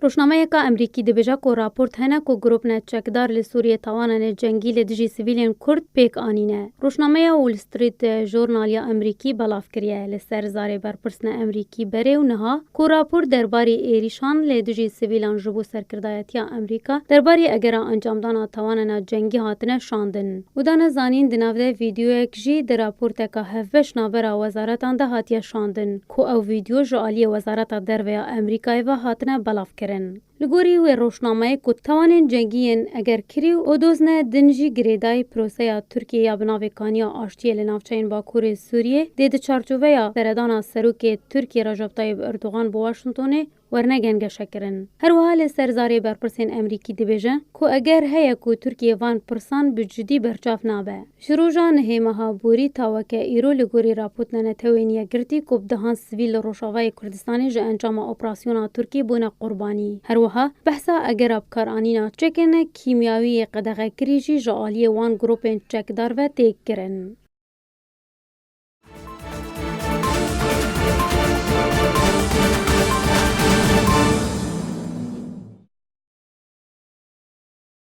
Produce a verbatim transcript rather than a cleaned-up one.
Rojnameyeka Emerîkî dibêje ku raport hene ku grûpne çekdar li Sûriyê tawanene cengî li dijî sivîlên Kurd pêk anîne. Rojnameya Wall Street Journal ya Emerîkî belav kiriye. Li ser zarê berpirsine Emerîkî berê û niha ku raport derbarî êrîşan li dijî sivîlan ji bo serkirdayetiya Emerîka derbarî egera encamdana tawanena cengî hatine şandin. Û dane zanîn, di nav de vîdeoyek jî di raporteka hevbeş navbera wezaretan de hatiye şandin, ku ew vîdeo ji aliyê Wezareta Derve ya Emerîkayê ve hatine belavkirin. Li gorî wê rojnameyê ku tawanên cengî yên egerkirî û dozne din jî girêdayî proseya Tirkiyê ya binavê kaniya aştiyê li navçeyên Bakurê Sûriyê dê di çarçoveya seredana serokê Tirkiyê Recep Tayyip Erdogan bi Washingtonê werne gengeşekirin. Her wiha li ser zarê berpirsên Emerîkî dibêje ku eger heye ku Tirkiye van pirsan bi cidî berçav nabe. Ji roja nehê meha borî ta weke îro li gorî raportên Netewên Yekgirtî ku bi dehan sivîl li Rojavayê Kurdistanê ji encama operasyona Tirkiyê bûne qurbanî. Her wiha behsa egera bikaranîna çekên kîmyawî yê qedexekirî jî ji aliyê wan grûpên çekdar ve tê kirin.